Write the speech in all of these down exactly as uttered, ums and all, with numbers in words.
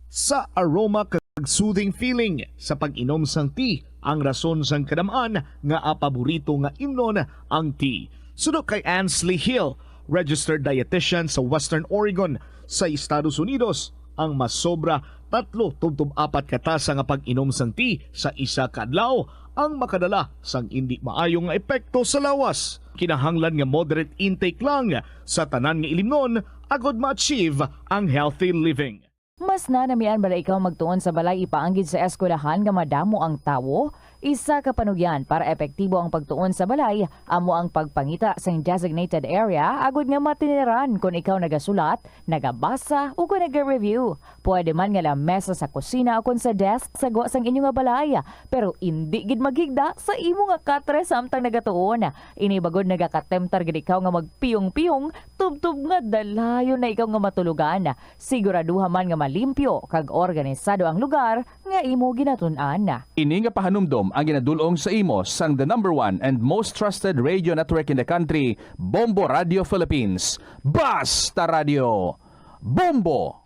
Sa aroma kag soothing feeling sa pag-inom sang tea ang rason sang kadam-an nga paborito nga imnon ang tea. Suno kay Ansley Hill, registered dietitian sa Western Oregon sa Estados Unidos, ang masobra tatlo tubtob apat ka tasa nga pag-inom sang tea sa isa ka adlaw ang makadala sang indi maayo nga epekto sa lawas. Kinahanglan nga moderate intake lang sa tanan nga ilimnon agod ma-achieve ang healthy living. Mas nanamian bala ikaw magtuon sa balay ipaanggid sa eskwelahan nga madamo ang tawo? Isa ka panugyan para epektibo ang pagtuon sa balay amo ang pagpangita sang designated area agud nga matiniran kon ikaw nagasulat, nagabasa, o kon naga-review. Pwede man nga lamesa sa kusina o kon sa desk sa gwa sang inyo nga balay, pero indi gid maghigda sa imo nga katre samtang nagatuon. Ini bagod nagakatemtar gid ikaw nga magpiyong-piyong tubtob nga dalayon na ikaw nga matulogan. Siguraduha man nga malimpyo kag organisado ang lugar nga imo ginatun-an. Ini nga pahanumdom ang ginadul-ong sa imo sang the number one and most trusted radio network in the country, Bombo Radio Philippines. Basta Radio! Bombo!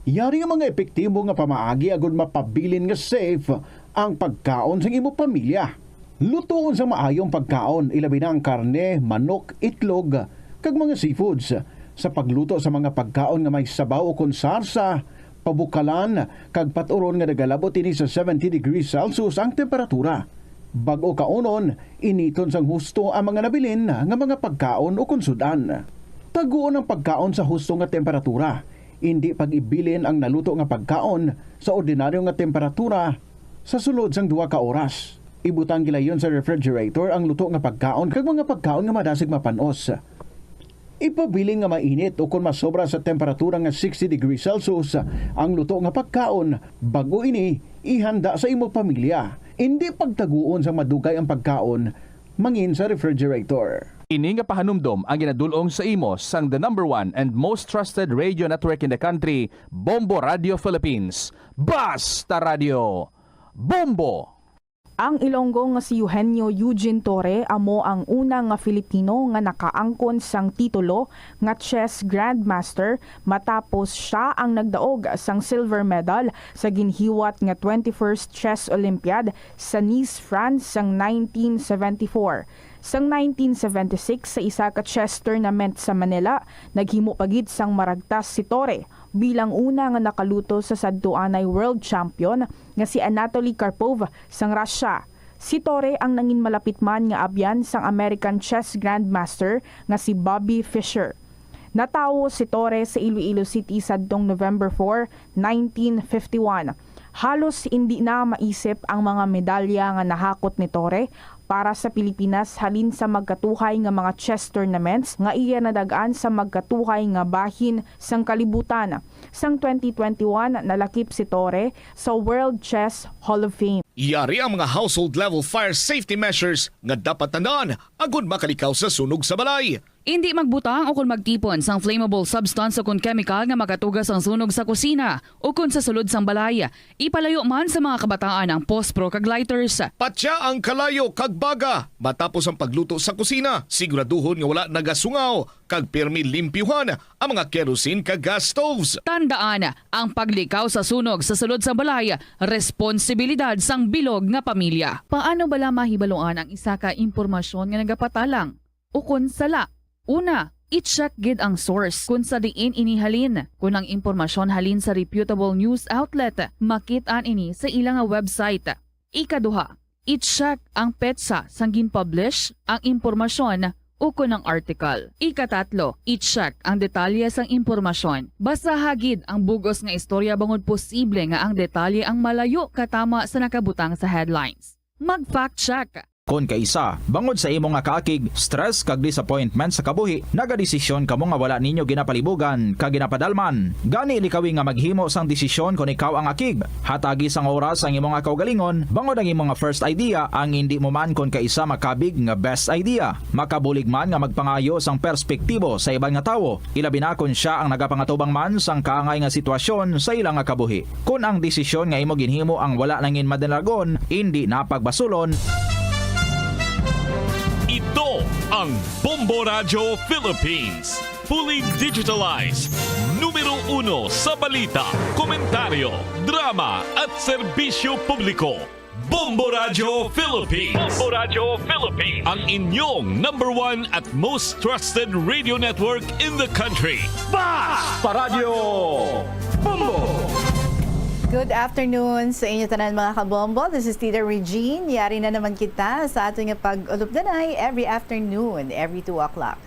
Yari ang mga epektibo nga pamaagi agud mapabilin nga safe ang pagkaon sang imo pamilya. Lutoon sa maayo ang pagkaon, ilabi na ang karne, manok, itlog, kag mga seafoods. Sa pagluto sa mga pagkaon nga may sabaw ukon sarsa, pabukalan, kag pat-uron nga nagalabot ini sa seventy degrees Celsius ang temperatura. Bag-o kaunon, initon sang husto ang mga nabilin nga mga pagkaon ukon sud-an. Taguon ang pagkaon sa husto nga temperatura. Indi pag-ibilin ang naluto nga pagkaon sa ordinaryo nga temperatura sa sulod sang duha ka oras. Ibutang gilayon sa refrigerator ang luto nga pagkaon kag mga pagkaon nga madasig mapan-os. Ipabilin nga mainit ukon masobra sa temperatura nga sixty degrees Celsius ang luto nga pagkaon bag-o ini ihanda sa imo pamilya. Indi pagtaguon sang madugay ang pagkaon mangin sa refrigerator. Ini nga pahanumdom ang ginadul-ong sa imo sang the number one and most trusted radio network in the country, Bombo Radio Philippines. Basta Radio! Bombo! Ang Ilonggo nga si Eugenio Eugene Torre amo ang una nga Filipino nga nakaangkon sang titulo nga chess grandmaster matapos sia ang nagdaog sang silver medal sa ginhiwat nga twenty-first Chess Olympiad sa Nice, France sang nineteen seventy-four. Sang nineteen seventy-six, sa isa ka chess tournament sa Manila, naghimo pa gid sang maragtas si Torre bilang una nga nakaluto sa sadtuanay world champion nga si Anatoly Karpov sang Russia. Si Torre ang nangin malapit man nga abyan sang American chess grandmaster nga si Bobby Fischer. Natawo si Torre sa Iloilo City sadtong November four, nineteen fifty-one. Halos indi na maisip ang mga medalya nga nahakot ni Torre para sa Pilipinas halin sa magkatuhay nga mga chess tournaments nga iya nadag-an sa magkatuhay nga bahin sang kalibutan. Sang twenty twenty-one, nalakip si Torre sa World Chess Hall of Fame. Yari ang mga household level fire safety measures nga dapat tandaan agud makalikaw sa sunog sa balay. Indi magbutang ukon magtipon sang flammable substance ukon kemikal nga makatuga sang sunog sa kusina ukon sa sulod sang balay. Ipalayo man sa mga kabataan ang pospro kag lighters. Patya ang kalayo kag baga matapos ang pagluto sa kusina. Siguraduhon nga wala nagasungaw kag pirmi limpyuhan ang mga kerosene kag gas stoves. Tandaan, ang paglikaw sa sunog sa sulod sang balay responsibilidad sang bilog nga pamilya. Paano bala mahibaluan ang isa ka impormasyon nga nagapatalang ukon sala? Una, i-check gid ang source kon sa diin ini halin. Kon ang impormasyon halin sa reputable news outlet, makit-an ini sa ila nga website. Ikaduha, i-check ang petsa sang gin-publish ang impormasyon ukon ang article. Ikatatlo, i-check ang detalye sang impormasyon. Basaha gid ang bug-os nga istorya bangod posible nga ang detalye ang malayo katama sa nakabutang sa headlines. Mag-fact check. Kon kaisa, bangod sa imo nga kaakig, stress kag disappointment sa kabuhi, nagadesisyon kamo nga wala ninyo ginapalibugan kag ginapadalman. Gani likawi nga maghimo sang desisyon kon ikaw ang akig. Hatagi sang oras ang imo nga kaugalingon, bangod ang imo nga first idea ang indi mo man kon kaisa makabig nga best idea. Makabulig man nga magpangayo sang perspektibo sa iban nga tawo, ilabi na kon sia ang nagapangatubang man sang kaangay nga sitwasyon sa ila nga kabuhi. Kon ang desisyon nga imo ginhimo ang wala nangin madalagon, indi na pagbasulon. Ito ang Bombo Radyo Philippines. Fully digitalized, Numero uno sa balita, komentaryo, drama at serbisyo publiko. Bombo Radyo Philippines. Bombo Radyo Philippines. Ang inyong number one at most trusted radio network in the country. Bas! Paradyo Bombo! Good afternoon sa inyo tanan, mga kabombo. This is Tita Regine. Yari na naman kita sa aton nga pag-ulupdanay every afternoon, every two o'clock.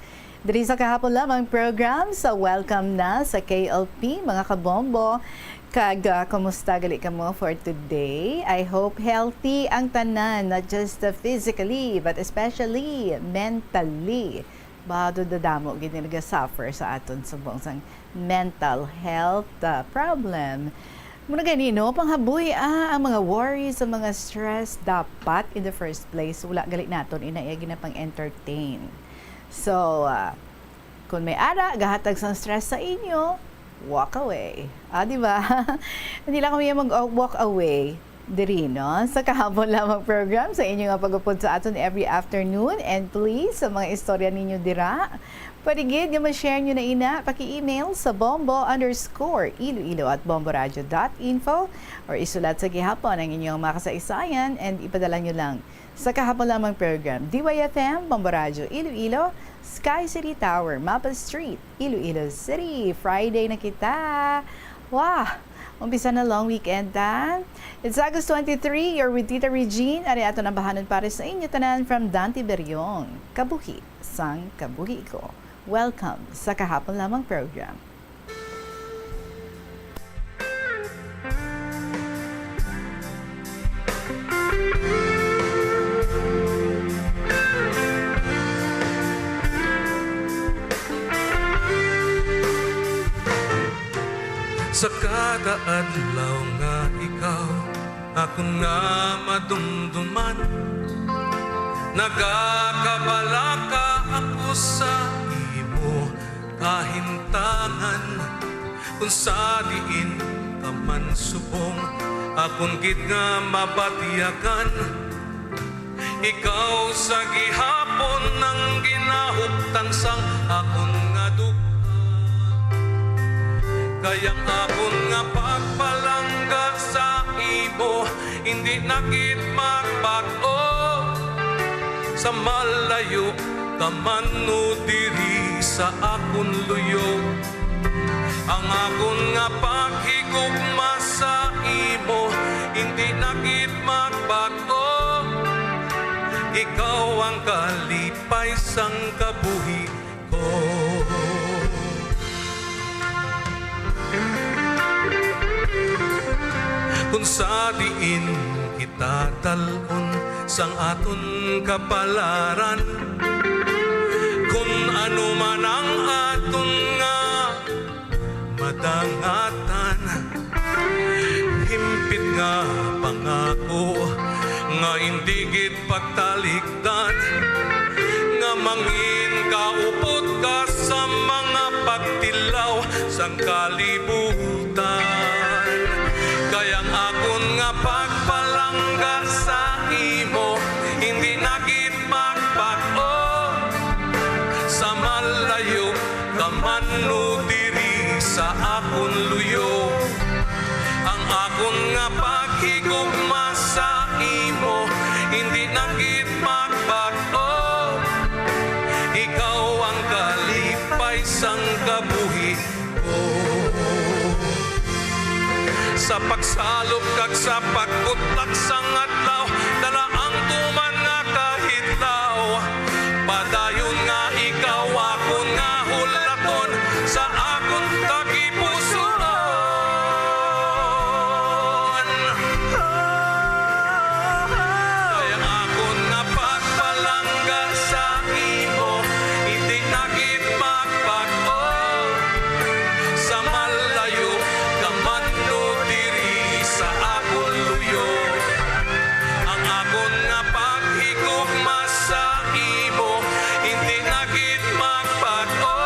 Diri sa Kahapon Lamang program, sa Welcome Na sa K L P, mga kabombo. Kag, ah, kumusta gali kamo for today? I hope healthy ang tanan, not just, uh, physically, but especially mentally. Bado dadamo gid nga nagasuffer sa aton subong sang mental health, uh, problem. Muna gani, no, panghaboy, ah, ang mga worries, ang mga stress, dapat in the first place, wala gali naton inaya ginapang-entertain. So, ah, kung may ara, gahatag sang stress sa inyo, walk away. Ah, di ba? Hindi lang kami mag-walk away diri, no? Sa Kahapon Lamang program, sa inyo nga pag-upod sa aton every afternoon. And please, sa mga istorya ninyo dira, pwede gid nga ma-share nyo na ina, paki-email sa bombo underscore iloilo at bomboradio dot info or isulat sa gihapon ang inyong mga kasaysayan and ipadala nyo lang sa Kahapon Lamang program, D Y F M, Bombo Radyo Iloilo, Sky City Tower, Mapa Street, Iloilo City. Friday na kita. Wah! Umpisa na long weekend, ta? It's August twenty-three. You're with Tita Regine. Ari aton ang bahanon para sa inyo tanan from Dante Beriong. Kabuhi sang kabuhi ko. Welcome sa Kahapon Lamang program. Sa kada adlaw nga ikaw akon nga madumduman, nagakabalaka ako sa imo kahimtangan. Kung sa diin ka man subong, akon gid nga mabatyagan. Ikaw sa gihapon ang ginahuptan sang akon nga duga. Kay ang akon nga pagpalangga sa imo, hindi na gid magbag-o. Sa malayo ka man o diri sa akon luyo, ang akon nga paghigugma sa imo, hindi na gid magbag-o. Ikaw ang kalipay sang kabuhi ko. Kung sa diin kita dal-on sang aton kapalaran, kung ano man ang aton nga madangatan, himpit nga pangako nga indi gid pagtalikdan, nga mangin kaupod ka sa mga pagtilaw sang kalibutan. Kay ang akon nga pagpalangga sa imo, hindi na gid magbag-o. Sa malayo ka man o diri sa akon luyo, ang akon nga paghigugma sa imo, hindi na gid magbag-o. Ikaw ang kalipay sang kabuhi ko. Sa pagsalop kag sa pagbutlak sang adlaw, dala ang tuman nga kahitlaw. Padayon nga ikaw akon nga hulaton sa akon tagipusoon. Kay ang akon nga pagpalangga sa imo, hindi na gid magbag-o. Sa malayo ka man o diri sa akon luyo, ang akon nga paghigugma sa imo, hindi na gid magbag-o.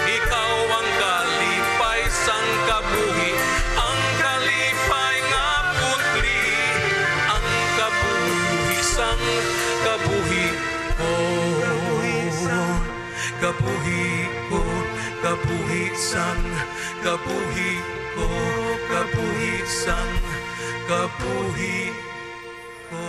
Ikaw ang kalipay sang kabuhi, ang kalipay nga putli, ang kabuhi sang kabuhi ko. Kabuhi ko, kabuhi Sang kabuhi ko, kabuhi sang kabuhi ko.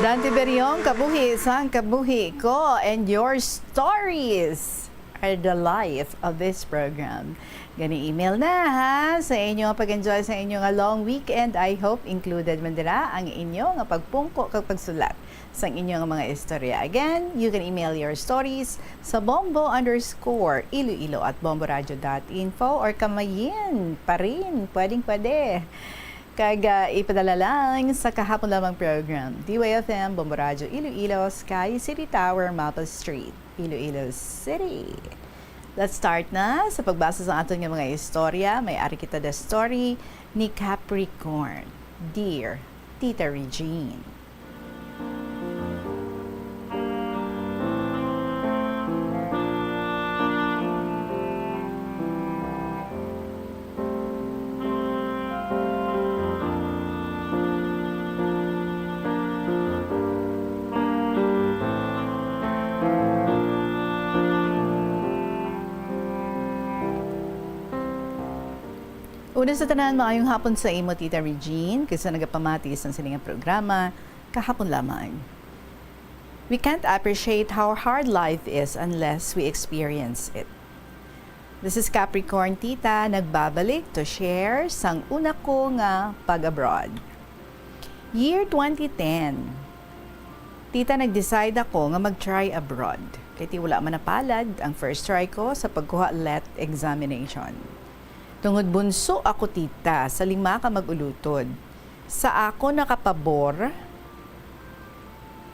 Dante Beriong, Kabuhi sang Kabuhi Ko, and your stories are the life of this program. Gani, email na, ha, sa inyo nga pag-enjoy sa inyo nga long weekend. I hope included man dira ang inyo nga pagpungko kag pagsulat sang inyo nga mga istorya. Again, you can email your stories sa bombo underscore iloilo at bomboradio dot info, or kamayin pa rin, pwedeng pwede. Kag, ah, ipadala lang sa Kahapon Lamang Program, D Y F M, Bombo Radyo Iloilo, Sky City Tower, Mapa Street, Iloilo City. Let's start na sa pagbasa sa aton nga mga istorya. May ari kita the story ni Capricorn. Dear Tita Regine. Una sa tanan, maayong hapon sa imo, Tita Regine, kag sa nagapamati sang sini nga programa, Kahapon Lamang. We can't appreciate how hard life is unless we experience it. This is Capricorn Tita, nagbabalik to share sang una ko nga pag-abroad. Year twenty ten. Tita, nag-decide ako nga mag-try abroad. Kay ti wala man napalad ang first try ko sa pagkuha let examination. Tungod bunso ako, Tita, sa lima ka mag-ulutod. Sa ako nakapabor,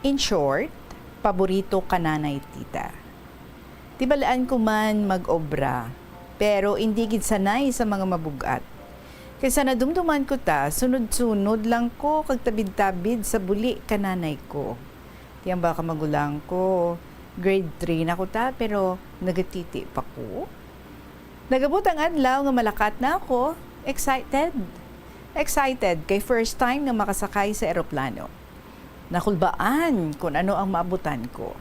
in short, paborito ka nanay, Tita. Tibalaan ko man mag-obra, pero indi gid sanay sa mga mabug-at. Kay sa nadumduman ko ta, sunod-sunod lang ko kag tabid-tabid sa buli ka nanay ko. Ti ang baka magulang ko, grade three na ko ta, pero nagatiti pa ko. Nagabot ang adlaw nga malakat na ako. Excited. Excited kay first time nga makasakay sa eroplano. Nakulbaan kon ano ang maabutan ko.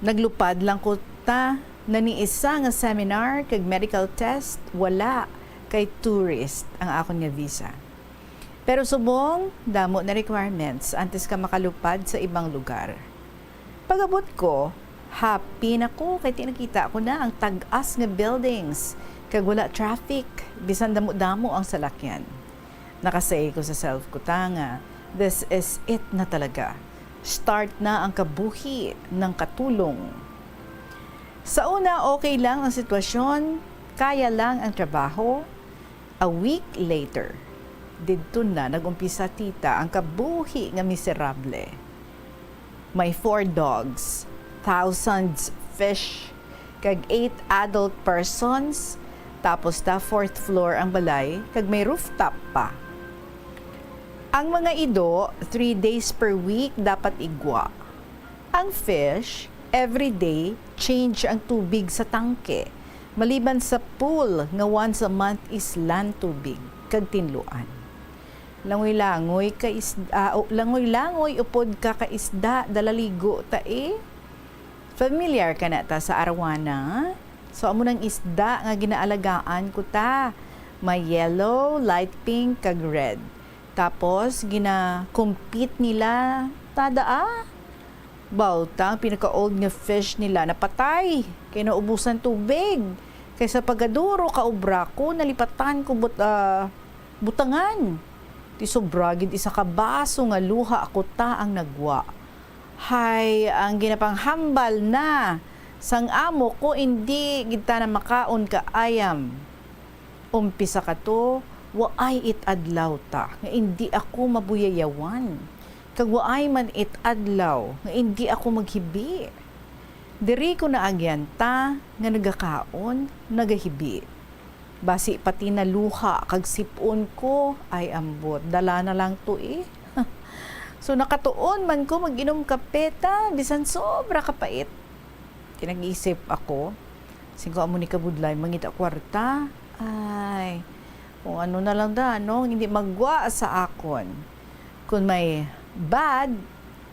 Naglupad lang ko ta, naniisa nga seminar kag medical test, wala, kay tourist ang akon nga visa. Pero subong, damo na requirements antes ka makalupad sa ibang lugar. Pag-abot ko, happy na ko kay ti nakita ko na ang tag-as nga buildings, kag wala traffic, bisan damo-damo ang salakyan. Nakasay ko sa self ko ta nga, "This is it na talaga. Start na ang kabuhi ng katulong." Sa una, okay lang ang sitwasyon, kaya lang ang trabaho. A week later, didto na nag-umpisa, Tita, ang kabuhi nga miserable. May four dogs, thousands fish, kag eight adult persons, tapos ta fourth floor ang balay, kag may rooftop pa. Ang mga ido, three days per week dapat igwa. Ang fish, every day, change ang tubig sa tangke, maliban sa pool nga once a month is land tubig kag tinluan. Langoy-langoy ka isda, o langoy-langoy upod ka ka isda, dalaligo ta, eh. Familiar ka na ta sa Arawana? So, amo nang isda nga ginaalagaan ko ta. May yellow, light pink, kag red. Tapos, gina-compete nila. Tada, ah. Bawta, ang pinaka-old nga fish nila napatay kay naubusan tubig. Kay sa pagkaduro ka obra ko, nalipatan ko but, ah, butangan. Ti sobra gid isa ka baso nga luha ako ta ang nagwa. Hay, ang ginapanghambal na sang amo ko, indi gid ta na makaon ka ayam. Umpisa kato, waay it adlaw ta nga indi ako mabuyayawan, kag waay man it adlaw nga indi ako maghibi. Diri ko naagyan ta nga nagakaon, nagahibi. Basi pati na luha kag sip-on ko, ay ambot, dala na lang to, eh. So, nakatuon man ko mag-inom kape ta, bisan sobra kapait. Ti nag-isip ako, "Sing-o amo ni kabudlay mangita kwarta? Ay, kung ano na lang da, no? Hindi magwa sa akon. Kung may bad,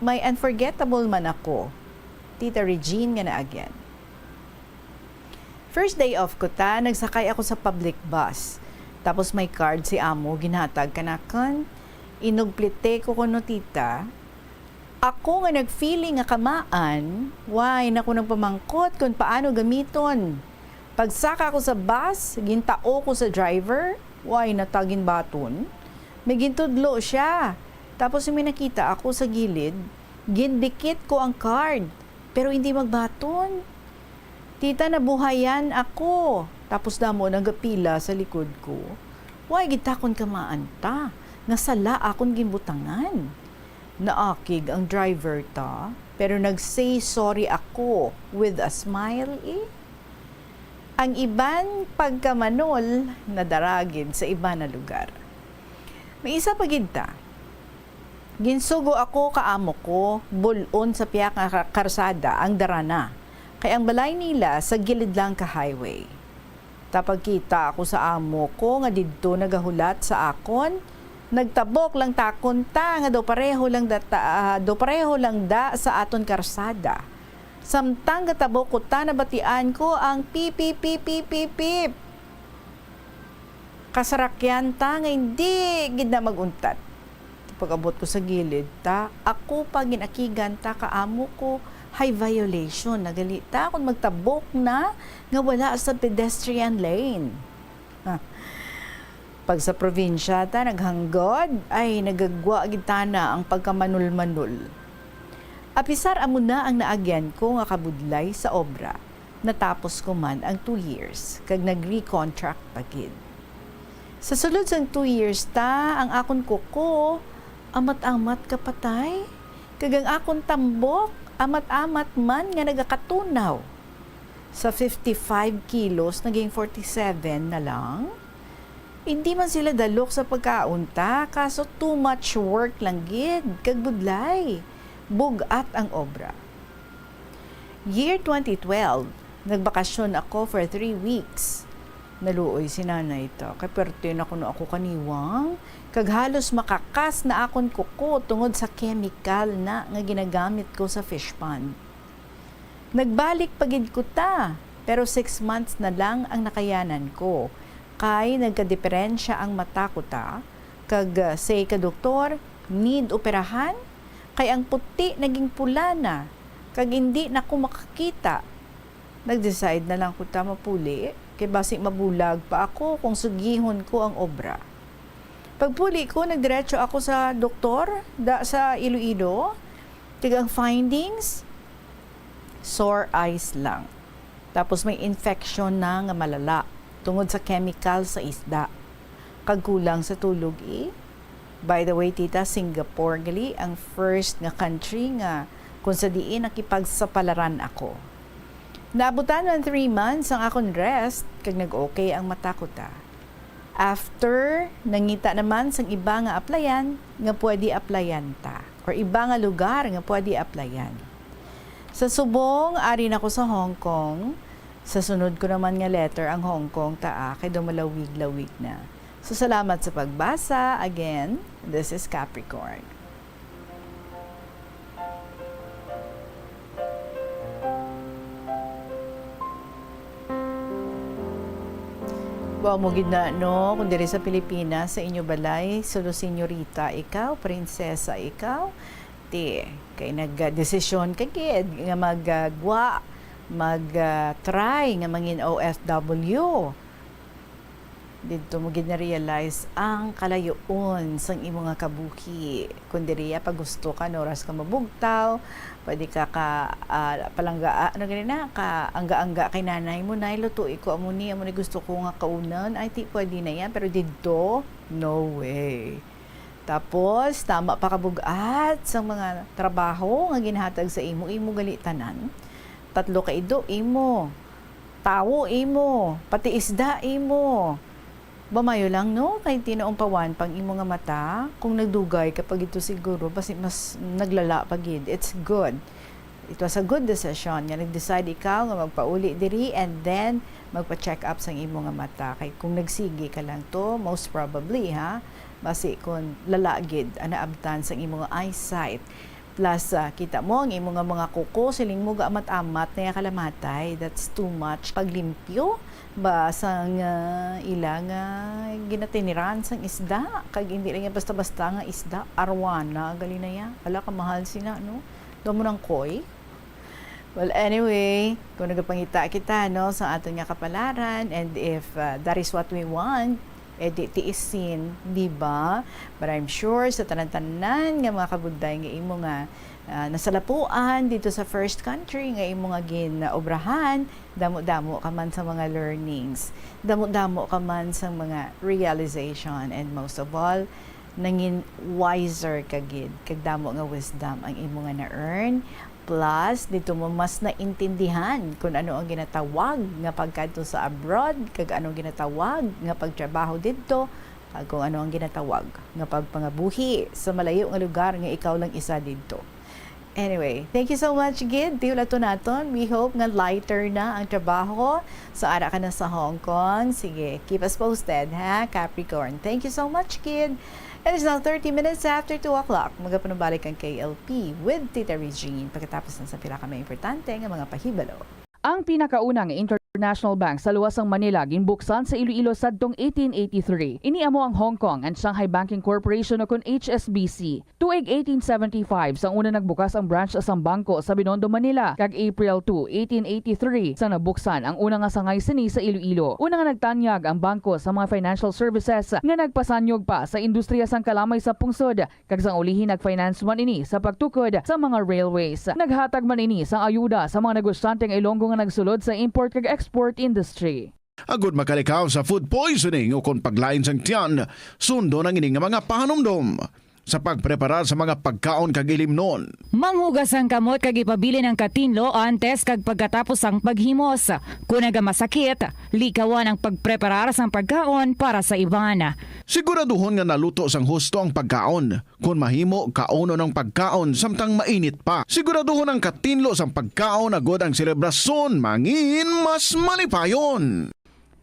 may unforgettable man ako." Tita Regine nga naagyan. First day off ko ta, nagsakay ako sa public bus. Tapos may card si amo ginhatag kanakon. Inugplite ko kuno, tita. Ako nga nag-feeling nga kamaan, way na ko nagpamangkot kon paano gamiton. Pagsaka ko sa bus, gintao ko sa driver, way na ta ginbaton. May gintudlo siya. Tapos may nakita ako sa gilid, gindikit ko ang card, pero hindi magbaton. Tita, nabuhayan ako. Tapos damo nagapila sa likod ko. Way gid ta kon kamaan ta nga sala akon ginbutangan. Naakig ang driver ta, pero nag-say sorry ako with a smile, eh. Ang iban pagkamanol nadara gid sa iban na lugar. May isa pa gid ta. Ginsugo ako ka amo ko, bul-on sa pihak nga ka-, karsada ang dara na, kay ang balay nila sa gilid lang ka highway. Ta pagkita ako sa amo ko nga didto nagahulat sa akon, nagtabok lang takon ta nga daw pareho lang da ta, ah, daw pareho lang da sa aton karsada. Samtang gatabok ko ta, nabatian ko ang pip, pip, pip, pip, pip, pip. Kasarakyan ta nga hindi gid na mag-untat. Pag-abot ko sa gilid ta, ako pa ginakigan ta ka amo ko, high violation na gali ta kon magtabok na nga wala sa pedestrian lane. Ha. Pag sa probinsya ta naghanggod, ay nagagwa gid tana ang pagkamanulmanul. Apisar amo na ang naagyan ko nga kabudlay sa obra, natapos ko man ang two years kag nag-recontract pa gid. Sa sulod sang two years ta, ang akon kuko amat-amat kapatay, kag ang akon tambok amat-amat man nga nagakatunaw. Sa fifty-five kilos, naging forty-seven na lang. Hindi man sila dalok sa pagkaon ta, kaso too much work lang gid, kag budlay. Bug-at ang obra. Year twenty twelve, nagbakasyon ako for three weeks. Naluoy si nanay ta, kay perte na kuno ako kaniwang, kag halos makakas na akon kuko tungod sa chemical na nga ginagamit ko sa fish pond. Nagbalik pa gid ko ta, pero six months na lang ang nakayanan ko, kay nagkadiperensya ang mata ko ta, kag, ah, say ka doktor, need operahan, kay ang puti naging pula na, kag indi na ko makakita. Nag-decide na lang ko ta mapuli, kay basi mabulag pa ako kung sugihon ko ang obra. Pagpuli ko, nagdiretso ako sa doktor da sa Iloilo, kag ang findings, sore eyes lang. Tapos may infection na nga malala tungod sa chemical sa isda, kag kulang sa tulog, eh. By the way, tita, Singapore gali ang first nga country nga kung sa diin nakipagsapalaran ako. Naabutan man three months ang akon rest, kag nag-okay ang mata ko ta. After, nangita naman sang iba nga aplayan nga pwede aplayan ta, or iba nga lugar nga pwede aplayan. Sa subong, ari na ko sa Hong Kong. Sa sunod ko naman nga letter ang Hong Kong ta, ah, kay daw malawig-lawig na. So, salamat sa pagbasa. Again, this is Capricorn. Wow, mo gid na, no? Kung diri sa Pilipinas, sa inyo balay, solo senyorita ikaw, prinsesa ikaw, ti, kay nagdesisyon ka gid nga mag, ah, gwa, mag, ah, try nga mangin O F W. Didto mo gid na-realize ang kalayoon sang imo nga kabuhi. Kung diri, ah, pag gusto ka, no, oras ka mabugtaw, pwede ka ka, ah, palangga, ah, ano gani na, ka angga-angga kay nanay mo, "Nay, lutoi ko amo ni, amo ni gusto ko nga kaunon." Ay, ti, pwede na yan, pero didto, no way. Tapos, tama pa ka bug-at sa mga trabaho nga ginhatag sa imo, imo gali tanan. Tatlo ka ido, imo. Tawo imo, pati isda imo. Ba, mayo lang, no? Kay tinaumpawan pang imo nga mata. Kung nagdugay ka pa gid to siguro, basi mas naglala pa gid. It's good. It was a good decision nga nag-decide ikaw nga magpauli diri and then magpa-check up sang imo nga mata. Kay kung nagsigi ka lang to, most probably, ha? Basi kung lala gid ang naabtan sang imo nga eyesight. Plus, ah, kita mo, ang imo nga mga kuko, siling mo, gaamat-amat na ya kalamatay. That's too much. Paglimpyo ba sang, ah, ila nga ginatiniran sang isda? Kag hindi lang yan basta-basta nga isda, arwana, gali na ya. Ala, kamahal sila, no? Damo ng koi. Well, anyway, kung nagapangita kita, no, sa aton nga kapalaran, and if, ah, that is what we want, eh, di tiisin, di ba? But I'm sure sa tanan-tanan nga mga kabudlay nga imo nga, ah, nasalapuan dito sa first country nga imo nga ginaobrahan, damo-damo ka man sa mga learnings, damo-damo ka man sa mga realization, and most of all, nangin wiser ka gid, kag damo nga wisdom ang imo nga na-earn. Plus, dito mo mas naintindihan kung ano ang ginatawag nga pagkadto sa abroad, kag ano ang ginatawag nga pagtrabaho didto, kag kung ano ang ginatawag nga pagpangabuhi sa malayo nga lugar nga ikaw lang isa didto. Anyway, thank you so much gid, tiulaton naton. We hope nga lighter na ang trabaho. So, ara ka na sa Hong Kong. Sige, keep us posted, ha, Capricorn. Thank you so much gid. It is now thirty minutes after two o'clock. Magapanumbalik ang K L P with Tita Regine pagkatapos na sa pila ka mga importante nga mga pahibalo. Ang pinakauna nga international bank sa luwas sang Manila ginbuksan sa Iloilo sadtong eighteen eighty-three. Ini amo ang Hong Kong and Shanghai Banking Corporation, o kon H S B C. Tuig eighteen seventy-five, sang una nagbukas ang branch sang bangko sa Binondo, Manila, kag April two, eighteen eighty-three, sang nabuksan ang una nga sangay sini sa Iloilo. Una nga nagtanyag ang bangko sa mga financial services nga nagpasanyog pa sa industriya sang kalamay sa pungsod, kag sang ulihi nag-finance man ini sa pagtukod sa mga railways. Naghatag man ini sang ayuda sa mga negosyante nga Ilonggo nga nagsulod sa import kag export industry. Agud makalikaw sa food poisoning ukon paglain sang tiyan, sundon ang ini nga mga pahanumdom sa pagpreparar sa mga pagkaon kag ilimnon. Manghugas ang kamot kag ipabilin ang katinlo antes kag pagkatapos sang paghimos. Kon nagamasakit, likawan ang pagpreparar sang pagkaon para sa iban. Siguraduhon nga naluto sang husto ang pagkaon. Kon mahimo, kaunon ang pagkaon samtang mainit pa. Siguraduhon ang katinlo sang pagkaon agud ang selebrasyon mangin mas malipayon.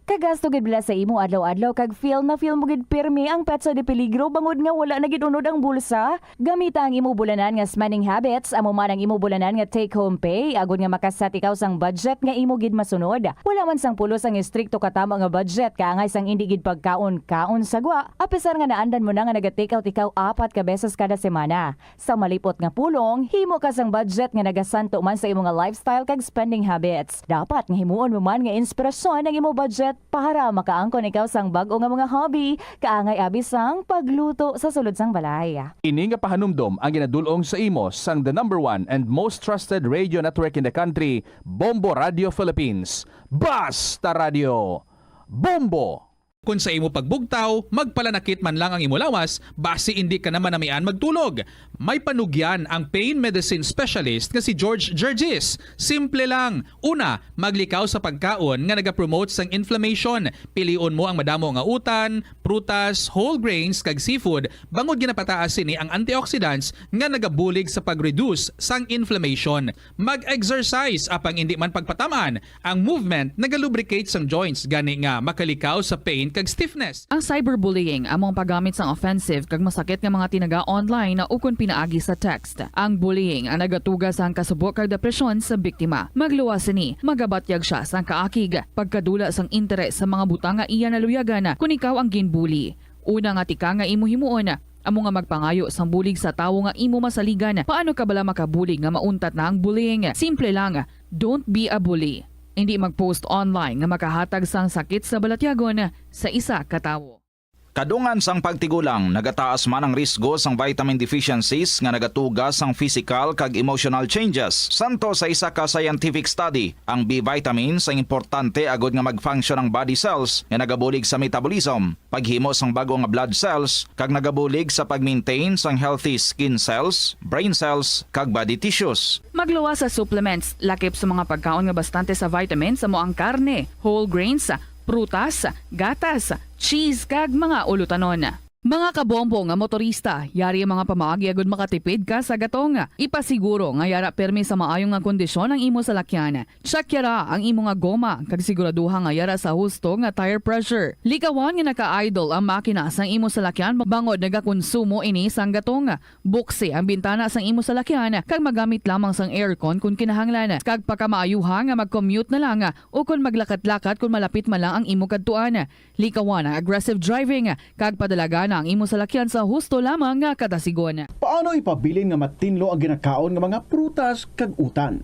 Kagasto gid bala sa imo adlaw-adlaw kag feel na feel mo gid pirmi ang petsa de peligro bangod nga wala na gid unod ang bulsa? Gamita ang imo bulanan nga spending habits, amo man ang imo bulanan nga take-home pay, agud nga makaset ikaw sang budget nga imo gid masunod. Wala man sang pulos ang estrikto katamo nga budget, kaangay sang indi gid pagkaon-kaon sa gwa, apisar nga naandan mo na nga naga-take out ikaw apat ka beses kada semana. Sa malipot nga pulong, himo ka sang budget nga nagasanto man sa imo nga lifestyle kag spending habits. Dapat nga himuon mo man nga inspirasyon ang imo budget para makaangkon ikaw sang bag-o nga mga hobby, kaangay abi sang pagluto sa sulod sang balay. Ini nga pahanumdom ang ginadul-ong sa imo sang the number one and most trusted radio network in the country, Bombo Radio Philippines. Basta Radio, Bombo! Kon sa imo pagbugtaw, magpalanakit man lang ang imo lawas, basi indi ka na manamian magtulog. May panugyan ang pain medicine specialist nga si George Gergis. Simple lang. Una, maglikaw sa pagkaon nga nagapromote sang inflammation. Pilion mo ang madamo nga utan, prutas, whole grains, kag seafood, bangod ginapataas sini ang antioxidants nga nagabulig sa pag-reduce sang inflammation. Mag-exercise, apang indi man pagpatam-an. Ang movement nagalubricate sang joints, gani nga makalikaw sa pain kag stiffness. Ang cyberbullying amo ang paggamit sang offensive kag masakit nga mga tinaga online ukon pinaagi sa text. Ang bullying ang nagatuga sang kasubo kag depresyon sa biktima. Magluwas sini, magabatyag sia sang kaakig, pagkadula sang interes sa mga butang nga iya naluyagan kon ikaw ang ginbully. Una nga tikang nga imo himuon, amo nga magpangayo sang bulig sa tawo nga imo masaligan. Paano ka bala makabulig nga mauntat na ang bullying? Simple lang, don't be a bully. Indi mag-post online nga makahatag sang sakit sa balatyagon sa isa ka tawo. Kadungan sang pagtigulang, nagataas man ang risgo sang vitamin deficiencies nga nagatuga sang physical kag emotional changes. Santo sa isa ka scientific study, ang B vitamins ang importante agud nga mag-function ang body cells nga nagabulig sa metabolism, paghimo sang bag-o nga blood cells, kag nagabulig sa pag-maintain sang healthy skin cells, brain cells, kag body tissues. Magluwas sa supplements, lakip sa mga pagkaon nga bastante sa vitamins, amo ang karne, whole grains, prutas, gatas, cheese, kag mga ulotanon. Mga kabombo nga motorista, yari ang mga pamaagi agud makatipid ka sa gatong. Ipasiguro nga yara permi sa maayo nga kondisyon ang imo salakyan. Check yara ang imo nga goma, kag siguraduha nga yara sa husto nga tire pressure. Likawan nga naka-idle ang makina sang imo salakyan bangod nagakonsumo ini sang gatong. Buksi ang bintana sang imo salakyan kag magamit lamang sang aircon kon kinahanglan. Kag pakamaayuha nga mag-commute na lang o kon maglakat-lakat kon malapit man lang ang imo kadtuan. Likawan ang aggressive driving kag padalagana ang imo salakyan sa husto lamang nga kadasigon. Paano ipabilin nga matinlo ang ginakaon nga mga prutas kag utan?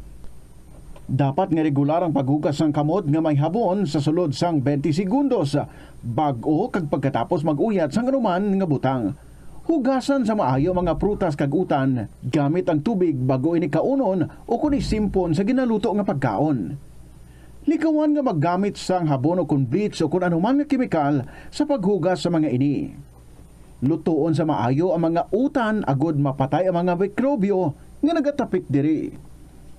Dapat nga regular ang paghugas sang kamot nga may habon sa sulod sang twenty segundos, bag-o kag pagkatapos mag-uyat sang anuman nga butang. Hugasan sa maayo ang mga prutas kag utan gamit ang tubig bag-o ini kaunon o kon isimpon sa ginaluto nga pagkaon. Likawan nga maggamit sang habon o kon bleach o kon anuman nga kemikal sa paghugas sa mga ini. Lutoon sa maayo ang mga utan agod mapatay ang mga mikrobyo nga nagatapik diri.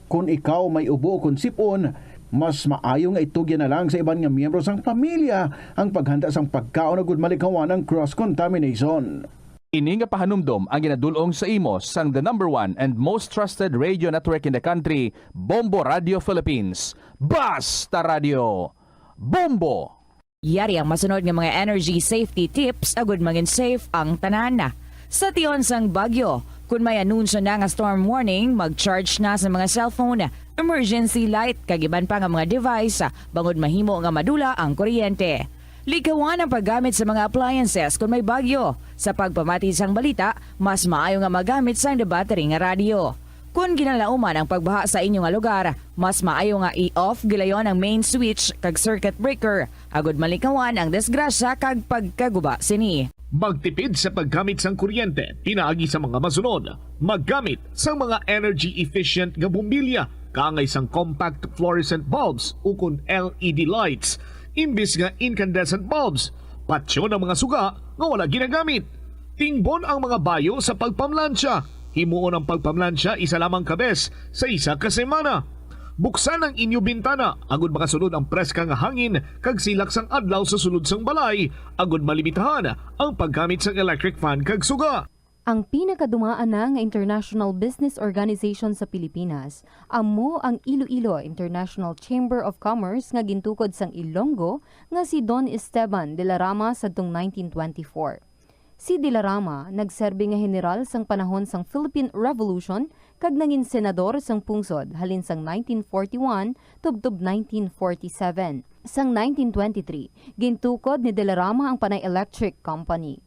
Kon ikaw may ubo o kon sip-on, mas maayo nga itugyan na lang sa iban nga miyembro sang pamilya ang paghanda sang pagkaon agud malikawan ang cross contamination. Ini nga pahanumdom ang ginadul-ong sa imo sang the number one and most trusted radio network in the country, Bombo Radio Philippines. Basta Radio, Bombo! Yari ang masunod nga mga energy safety tips agud mangin safe ang tanan. Sa tion sang bagyo, kun may anunsyo na nga storm warning, mag-charge na sa mga cellphone, emergency light, kag iban pa nga mga device, bangod mahimo nga madula ang kuryente. Likawan ang paggamit sa mga appliances kon may bagyo. Sa pagpamati sang balita, mas maayo nga magamit sang the battery nga radyo. Kon ginalauman ang pagbaha sa inyo nga lugar, mas maayo nga i-off gilayon ang main switch kag circuit breaker, agud malikawan ang disgrasya kag pagkaguba sini. Magtipid sa paggamit sang kuryente pinaagi sa mga masunod. Maggamit sang mga energy efficient nga bombilya kaangay sang compact fluorescent bulbs ukon L E D lights imbis nga incandescent bulbs. Patyon ang mga suga nga wala ginagamit. Tingbon ang mga bayo sa pagpamlansya. Himuon ang pagpamlansya isa lamang ka bes sa isa ka semana. Buksan ang inyo bintana agud makasulod ang preska nga hangin kag silak sang adlaw sa sulod sang balay, agud malimitahan ang paggamit sang electric fan kag suga. Ang pinakadumaan na nga international business organization sa Pilipinas amo ang Iloilo International Chamber of Commerce nga gintukod sang Ilonggo nga si Don Esteban de la Rama sadtong nineteen twenty-four. Si de la Rama nagserbi nga heneral sang panahon sang Philippine Revolution kag nangin senador sang pungsod halin sang nineteen forty-one tubtob nineteen forty-seven. Sang nineteen twenty-three, gintukod ni de la Rama ang Panay Electric Company.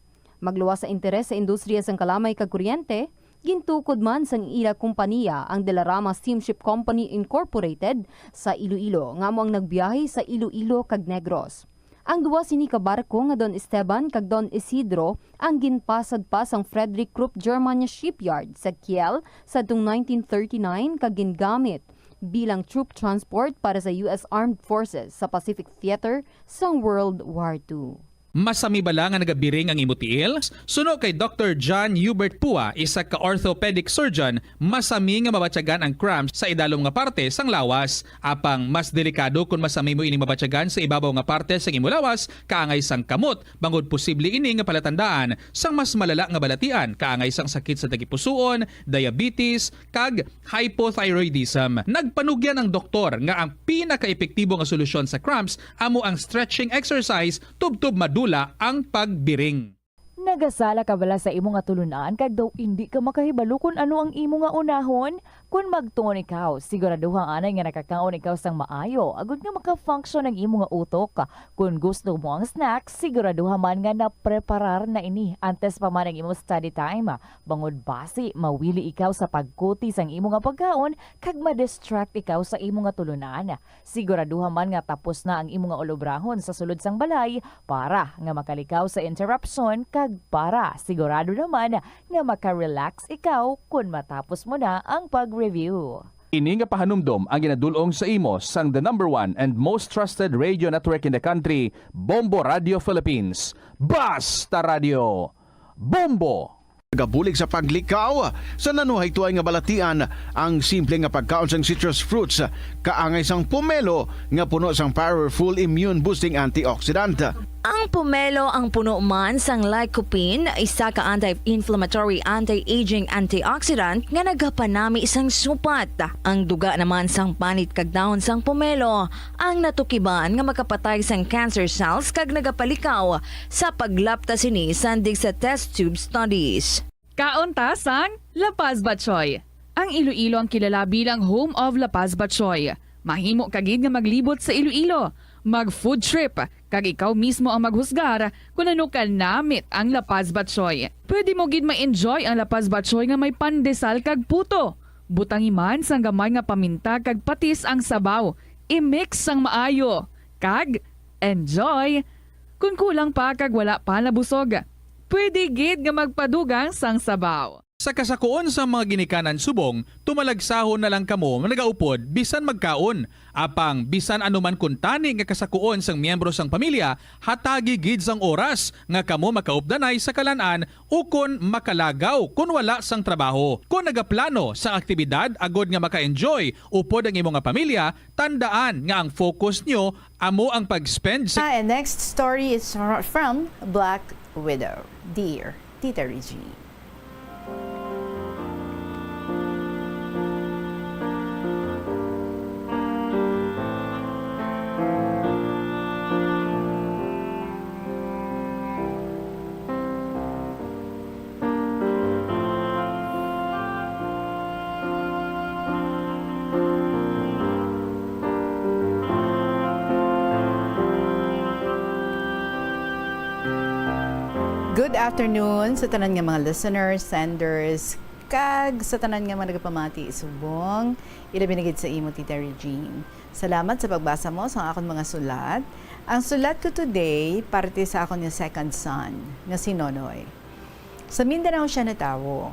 Magluwas sa interes sa industriya sang kalamay kag kuryente, gintukod man sang ila kompaniya ang De La Rama Steamship Company Incorporated sa Iloilo, nga amo ang nagbiyahe sa Iloilo kag Negros. Ang duwa sini ka barko nga Don Esteban kag Don Isidro ang ginpasad pa sang Frederick Krupp German Shipyard sa Kiel sadtong nineteen thirty-nine kag gingamit bilang troop transport para sa U S Armed Forces sa Pacific Theater sang World War Two. Masami bala nga nagabiring ang imo tiil? Suno kay Doktor John Hubert Pua, isa ka orthopedic surgeon, masami nga mabatyagan ang cramps sa idalom nga parte sang lawas. Apang mas delikado kon masami mo ining mabatyagan sa ibabaw nga parte sang imo lawas, kaangay sang kamot, bangod posible ini nga palatandaan sang mas malala nga balatian, kaangay sang sakit sa tagipusoon, diabetes, kag hypothyroidism. Nagpanugyan ang doktor nga ang pinakaepektibo nga solusyon sa cramps amo ang stretching exercise tubtob madula ang pagbiring. Nagasala ka bala sa imo nga tulunan kag daw indi ka makahibalo kon ano ang imo nga unahon? Kon magtuon ikaw, siguraduha anay nga nakakaon ikaw sang maayo agod nga maka-function ang imo nga utok. Kon gusto mo ang snack, siguraduha man nga napreparar na ini antes pa man ang imo study time. Bangod basi mawili ikaw sa pagkuti sang imo nga pagkaon kag ma-distract ikaw sa imo nga tulunan. Siguraduha man nga tapos na ang imo nga ulobrahon sa sulod sang balay para nga makalikaw sa interruption kag para sigurado naman nga maka-relax ikaw kon matapos mo na ang pag-review. Ini nga pahanumdom ang ginadul-ong sa imo sang the number one and most trusted radio network in the country, Bombo Radio Philippines. Basta Radio, Bombo! Gabulig sa paglikaw sa nanuhay tuay nga balatian, ang simple nga pagkaon sang citrus fruits kaangay sang pomelo nga puno sang powerful immune boosting antioxidant. Ang pomelo ang puno man sang lycopene, isa ka anti-inflammatory, anti-aging antioxidant nga nagapanami sang supat. Ang duga naman sang panit kag dahon sang pomelo ang natukiban nga makapatay sang cancer cells kag nagapalikaw sa paglapta sini sandig sa test tube studies. Kaon ta sang La Paz Batchoy. Ang Iloilo ang kilala bilang home of La Paz Batchoy. Mahimo ka gid nga maglibot sa Iloilo, mag food trip, kag ikaw mismo ang maghusgar kon ano ka namit ang La Paz Batchoy. Pwede mo gid ma-enjoy ang La Paz Batchoy nga may pandesal kag puto. Butangi man sang gamay nga paminta kag patis ang sabaw. I-mix sang maayo. Kag enjoy! Kon kulang pa kag wala pa nabusog, pwede gid nga magpadugang sang sabaw. Sa kasakuon sang mga ginikanan subong, tumalagsahon na lang kamo nagaupod bisan magkaon. Apang bisan ano man kuntani nga kasakuon sang miyembro sang pamilya, hatagi gid sang oras nga kamo makaupdanay sa kalan-an ukon makalagaw kon wala sang trabaho. Kon nagaplano sang aktibidad agod nga maka-enjoy upod ang imo nga pamilya, tandaan nga ang focus nyo amo ang pag-spend sa Ah, and next story is fr-, from Black Widow. Dear Tita Regine. Good afternoon sa tanan nga mga listeners, senders, kag sa tanan nga mga nagapamati subong, ilabi na gid sa imo, Tita Regine. Salamat sa pagbasa mo sa akon mga sulat. Ang sulat ko today parte sa akon nga second son, nga si Nonoy. Sa Mindanao siya natawo.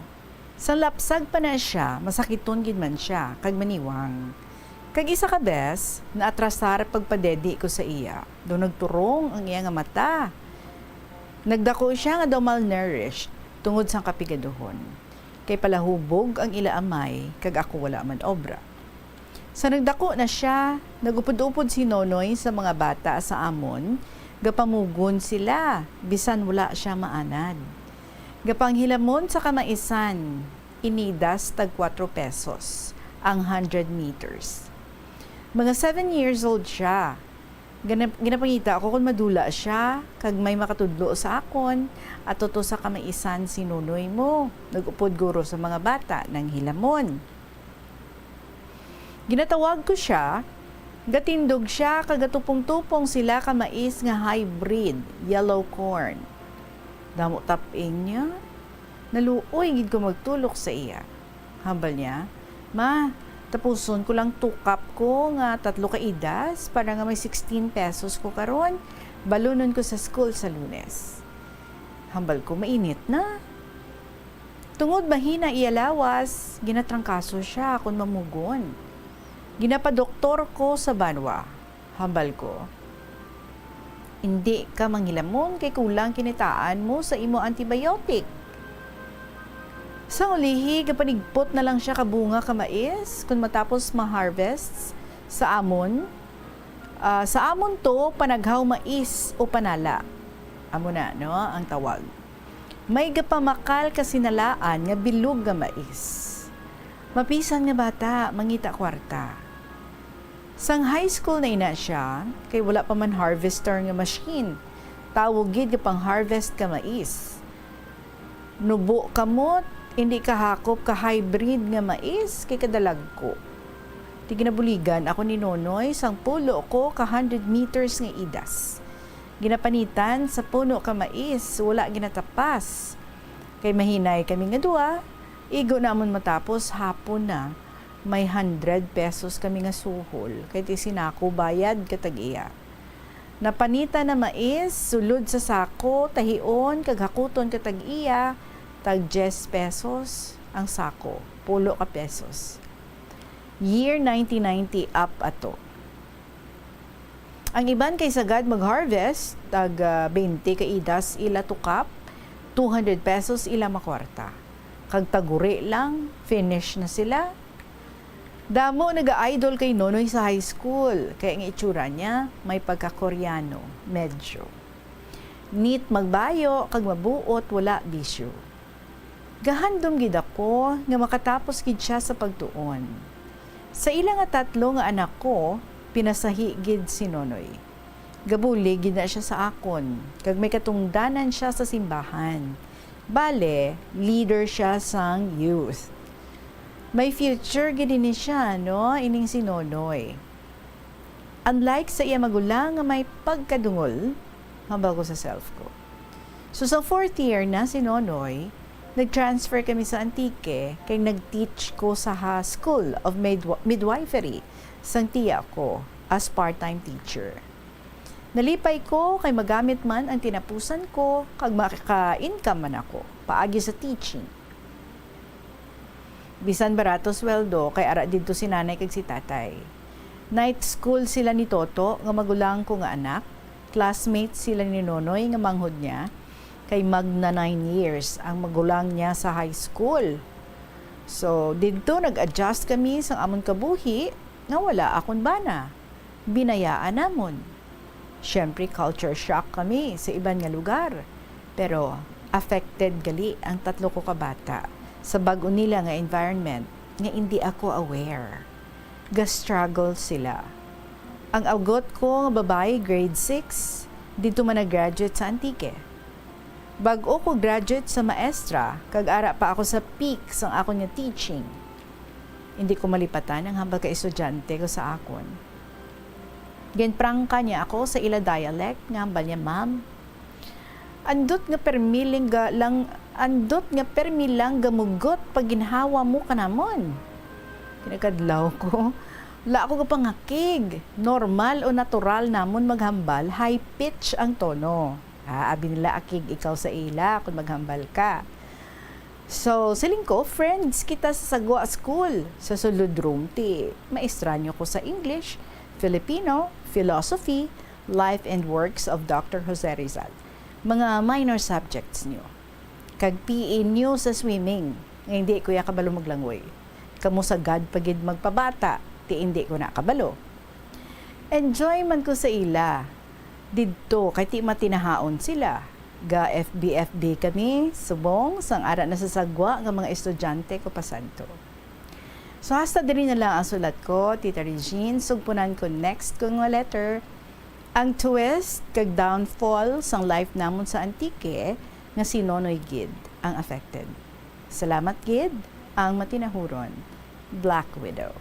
Sa lapsag pa na siya, masakiton gid man siya, kag maniwang. Kag isa ka bes, naatrasar pagpadedi ko sa iya, daw nagturong ang iya nga mata. Nagdako siya nga daw malnourished tungod sang kapigaduhon, kay palahubog ang ila amay, kag ako wala man obra. Sa nagdako na siya, nagupod-upod si Nonoy sa mga bata sa amon, gapamugon sila, bisan wala siya maanad. Gapanghilamon sa kamaisan, inidas tag kuwatro pesos ang hundred meters. Mga seven years old siya. Gana-, ginapangita ako kon madula siya, kag may makatudlo sa akon, ato to sa kamaisan si Nonoy mo. Nag-upod guro sa mga bata, nanghilamon. Ginatawag ko sia, gatindog sia, kag gatupong-tupong sila ka mais nga hybrid, yellow corn. Damo taping niya. Naluoy gid ko magtulok sa iya. Hambal niya, "Ma, tapuson ko lang two cup ko nga tatlo ka idas para nga may sixteen pesos ko karon. Balunon ko sa school sa Lunes." Hambal ko, "Mainit na." Tungod mahina iya lawas, ginatrangkaso sia kon mamugon. Ginapadoktor ko sa banwa. Hambal ko, "Indi ka manghilamon kay kulang kinitaan mo sa imo antibiotic." Sa ulihi, gapanigpot na lang sia ka bunga ka mais kon matapos ma-harvest sa amon. Ah, sa amon to, panaghaw mais o panala. Amo na, no, ang tawag. May gapamakal ka sinalaan nga bilog nga mais. Mapisan nga bata, mangita kwarta. Sang high school na ina siya, kay wala pa man harvester nga machine. Tawo gid nga pang-harvest ka mais. Nubo kamot, indi kahakop ka hybrid nga mais, kay kadalagko. Di ginabuligan ako ni Nonoy sang pulo ko ka hundred meters nga idas. Ginapanitan sa puno ka mais, wala ginatapas. Kay mahinay kami nga duha, igo namon matapos hapon na, may hundred pesos kami nga suhol, kay ti sinako bayad ka tag-iya. Napanitan na mais, sulod sa sako, tahion, kag hakuton ka tag-iya, tag diyes pesos ang sako, pulo ka pesos. Year nineteen ninety up ato. Ang iban kay sagad mag-harvest, tag, ah, twenty ka idas ila tukap, Two hundred pesos ila makwarta. Kag taguri lang, finish na sila. Damo naga-idol kay Nonoy sa high school, kay ang itsura niya may pagka-Koreano, medyo. Neat magbayo, kag mabuot, wala bisyo. Gahandom gid ako nga makatapos gid siya sa pagtuon. Sa ila nga tatlo nga anak ko, pinasahi gid si Nonoy. Gabulig gid na siya sa akon, kag may katungdanan siya sa simbahan. Bale, leader siya sang youth. May future gid ini siya, no, ining si Nonoy. Unlike sa iya magulang nga may pagkadungol, hambal ko sa self ko. So, sa fourth year na si Nonoy, nag-transfer kami sa Antique, kay nag-teach ko sa ha-, School of Midw-, Midwifery sang tiya ko as part-time teacher. Nalipay ko kay magamit man ang tinapusan ko kag makaka-income man ako paagi sa teaching. Bisan barato sweldo, kay ara didto si nanay kag si tatay. Night school sila ni Toto nga magulang ko nga anak. Classmates sila ni Nonoy nga manghod niya, kay magna nine years ang magulang niya sa high school. So, didto nag-adjust kami sang amon kabuhi nga wala akon bana. Binayaan namon. Siyempre, culture shock kami sa iban nga lugar. Pero affected gali ang tatlo ko ka bata sa bag-o nila nga environment nga indi ako aware. Ga-struggle sila. Ang agot ko nga babayi, grade six, didto man nag-graduate sa Antique. Bag-o ko graduate sa maestra, kag ara pa ako sa peak sang akon nga teaching. Hindi ko malipatan ang hambal ka estudyante ko sa akon. Ginprangka niya ako sa ila dialect nga hambal niya, "Ma'am, andot nga permi lang ga-, lang, andot nga permi lang gamugot pag ginhawa mo kanamon." Kinakadlaw ko. Wala ako gapangakig. Normal o natural namon maghambal, high pitch ang tono. Ah, abi nila, "Akig ikaw sa ila kon maghambal ka." So, siling ko, friends kita sa Sagwa School. Sa sulod room, ti maestra nyo ko sa English, Filipino, Philosophy, Life and Works of Doctor Jose Rizal. Mga minor subjects nyo. Kag P E nyo sa swimming, nga hindi ko ya kabalo maglangoy. Kamo sagad pa gid magpabata, ti hindi ko na kabalo. Enjoy man ko sa ila didto, kay ti matinahaon sila. Ga F B F B kami subong sang ara na sa Sagwa nga mga estudyante ko pa sadto. So, hasta diri na lang ang sulat ko, Tita Regine. Sugpunan ko next ko nga letter ang twist kag downfall sang life namon sa Antique nga si Nonoy gid ang affected. Salamat gid, ang matinahuron, Black Widow.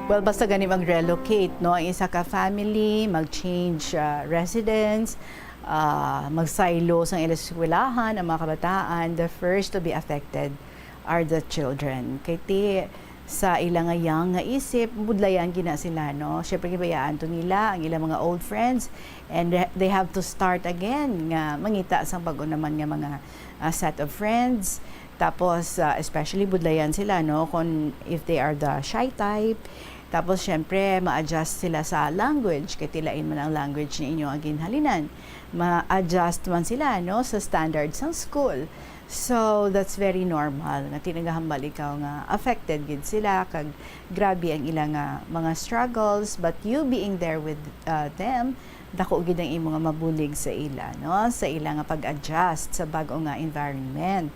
Well, basta gani mag-relocate, no, ang isa ka family, mag-change, ah, residence, ah, magsaylo sang ila eskwelahan ang mga kabataan, the first to be affected are the children. Kay ti, sa ila nga young nga isip, budlayan gina sila, no? Syempre, gibayaan to nila ang ilang mga old friends, and they, they have to start again nga mangita sang bag-o naman nga mga, ah, set of friends. Tapos, ah, especially budlayan sila, no? Kung if they are the shy type. Tapos, syempre, ma-adjust sila sa language, kay ti lain man ang language nga inyo ang ginhalinan. Ma-adjust man sila, no, sa standard sang school. So, that's very normal nga ti nagahambal ikaw nga affected gid sila, kag grabe ang ila nga mga struggles, but you being there with, uh, them, dako gid ang imo nga mabulig sa ila, no, sa ila nga pag-adjust sa bag-o nga environment.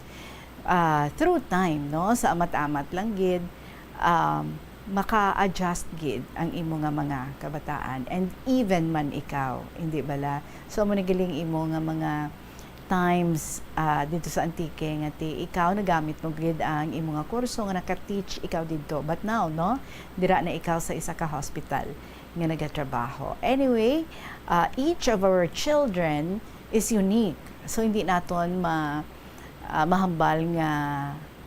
Ah, through time, no, sa amat-amat lang gid, um, maka-adjust gid ang imo nga mga kabataan, and even man ikaw, hindi bala? So, amo ni galing imo nga mga times, ah, dito sa Antique nga ti ikaw nagamit mo gid ang imo nga kurso nga naka-teach ikaw didto. But now, no, dira na ikaw sa isa ka hospital nga nagatrabaho. Anyway, ah, each of our children is unique. So, hindi naton ma-, ah, mahambal nga